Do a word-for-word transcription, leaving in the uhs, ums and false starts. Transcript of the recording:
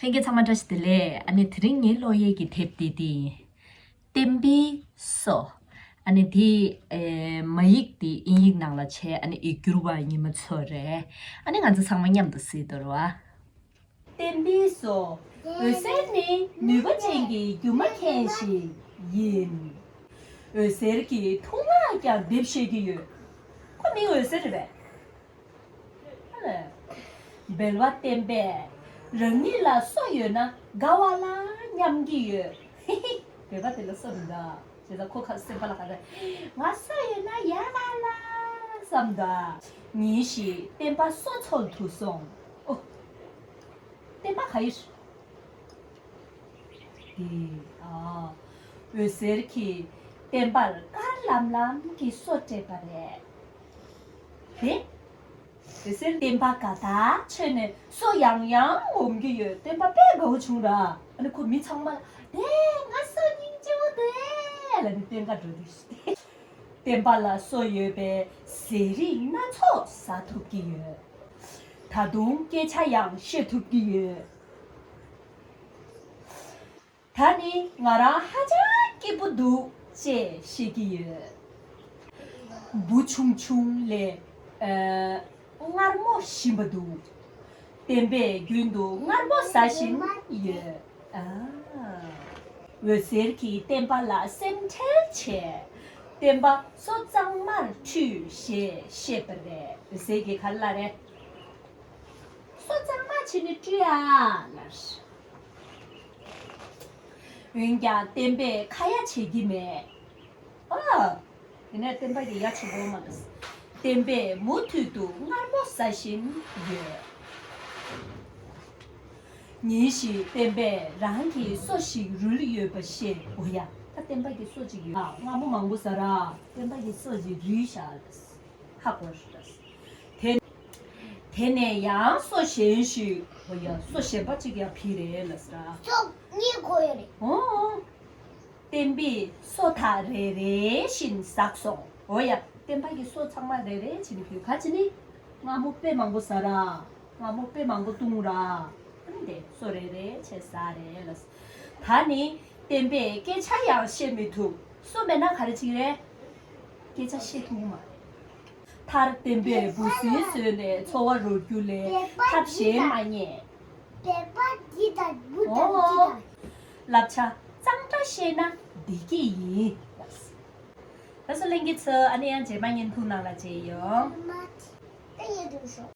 ལྷན་རྒྱས་ཚང་མ་བཀྲ་ཤིས་བདེ་ལེགས། ཨ་ནི་དེ་རིང་ངའི་ཀློག་ཡས་ཀྱི་དེབ་འདི་དེ་ཡིན། བསྟན་པའི་སོ། ཨ་ནི་དེ་ཨེ་མ་ཡིག་དེ་དབྱིན་ཡིག་ནང་ལ་བྱས། ཨ་ནི་ཡིག་སྒྱུར་བ་ཉི་མ་མཚོ་རེད། ཨ་ནི་ང་ཚོ་ཚང་མ་མཉམ་དུ་གཟིགས་དོ་ར། བསྟན་པའི་སོ། འོད་ཟེར་ནི་ནུས་པ་ཅན་གྱི་སྒྱུ་མ་མཁན་ཞིག་ཡིན། འོད་ཟེར་གྱིས་ཐུགས་སྣང་ཀྱང་འདེབས་ཤེས་ཀྱི་ཡོད། ཁོ་མིང་འོད་ཟེར་རེད་པས། ཨ་ལས། སྦལ་པ་བསྟན་པས་རང་ཉིད་ལ་སོ་ཡོད་ན་དགའ་བ་ལ་སྙམ་གྱི་ཡོད། ཧི་ཧི། སྦལ་པ་དེ་ལ་སོ་མི་འདུག་བྱས་ཙང་ཁོ་ཁ་སེམས་པ་ལ་ག་རེ། ང་སོ་ཡོད་ན་ཡག་ག་ལ་བསམ་འདུག་ཉིན་ཞིག་བསྟན་པ་སོ་འཚོལ་དུ་སོང་། ཨོ། བསྟན་པ་ག་ཡི། དེ། ཨ། འོད་ཟེར་གྱིས་བསྟན་པར་དཀར་ལམ་ལམ་གྱི་སོ་སྤྲད་པ་རེད། དེ། འོད་ཟེར་བསྟན་པ་དགའ་ཐག་ཆོད་ནས་སོ་ཡང་ཡང་ངོམ་གྱི་ཡོད། བསྟན་པ་དཔེ་དགའ་བོ་བྱུང་ར། ཨ་ནི་ཁོ་མི་ཚང་མ་ལ། དེ་ང་སོ་སྙིང་རྗེ་བོ་འདུག་ཨེ་ལབ་ནས་བསྟན་པ་འགྲོ་དུས་ཤི། བསྟན་པ་ལ་སོ་ཡོད་པའི་ཟས་རིགས་སྣ་ཚོགས་ཟ་ཐུབ་ཀྱི་ཡོད། ད་དུང་སྐད་ཆ་ཡང་བཤད་ཐུབ་ཀྱི་ཡོད། ད་ནི་ང་རང་ཧ་ཅང་སྐྱིད་པོ་འདུག་ཅེས་བཤད་ཀྱི་ཡོད། འབུ་ཆུང་ཆུང་ལས། ཨ། མངར་མོ་ཞིམ་པ་འདུག་བསྟན་པས་རྒྱུན་དུ་མངར་མོ་ཟ་བཞིན་ཡོད། ཨ། འོད་ཟེར་གྱིས་བསྟན་པ་ལ་སེམས་ཁྲལ་བྱས། བསྟན་པ་སོ་གཙང་མར་ཁྲུས་ཞེས་བཤད་པ་རེད། འོད་ཟེར་གྱིས་ག་རེ་ལབ་རེད། སོ་གཙང་མ་བྱས་ནས་ཁྲུས་ཨ་ལབ། འོན་ཀྱང་བསྟན་པས་ཁ་ཡ་བྱེད་ཀྱི་མེད། ཨ། དེ་ནས་བསྟན་པ་གིས་ཡ་བྱེད་དགོས་མ་རེད། བསྟན་པས་མུ་མཐུད་དུ་མངར་མོ་ཟ་བཞིན་ཡོད། ཉིན་ཞིག་བསྟན་པས་རང་གི་སོ་ཞིག་རུལ་ཡོད་པ་ཤེས། འོ་ཡ། ད་བསྟན་པ་གི་སོ་ཅིག་ཡོད། མངར་མོ་མང་པོ་ཟ་ར། བསྟན་པ་གི་སོ་ཅིག་རུལ་བཞག་རེད། ཧ་གོ་རེད། དེ། དེ་ནས་ཡང་སོ་གཞན་ཞིག་འོ་ཡ། སོ་གཞན་པ་ཅིག་ཡང་ཕུལ་རེད་ལབ་ཟེར། སོ་གཉིས་གོ་ཡོད་རེད། འོ། བསྟན་པས་སོ་དག་རེ་རེ་བཞིན་ཟགས་སོང་། འོ་ཡ། བསྟན་པ་གི་སོ་ཚང་མ་རེ་རེ་བྱས་ནས་ཕུལ། ག་ཅི་ནི། མངར་མོ་དཔེ་མང་པོ་ཟ་ར། མངར་མོ་དཔེ་མང་པོ་བཏུང་ར། ཨ་ནི་དེ་སོ་རེ་རེ་བྱས་ཟ་རེད་ལབ། ད་ནི་བསྟན་པས་སྐད་ཆ་ཡང་བཤད་མི་ཐུབ། སོ་མེད་ན་ག་རེ་བྱེད་ཀྱི་རེད། སྐད་ཆ་བཤད་ཐུབ་ཀྱི་མ་རེད། མཐར་བསྟན་པས་འབུ་སྲིན་ཟོས་ནས་འཚོ་བ་རོལ་རྒྱུ་ལས་ཐབས་གཞན་མ་རྙེད། བསྟན་པ་འདི་དང་འབུ་དང་འདི་དང་། བསླབ་བྱ་གཙང་སྦྲ་ཤེས་ན་བདེ་སྐྱིད་ཡིན། ད་སོ་ལྷན་རྒྱས་ཚོ། ཨ་ནི་ཡང་རྗེས་མ་བརྙན་ཐུང་ནང་ལ་མཇལ་ཡོང་། ད་ཡེ་དུ་ཤོག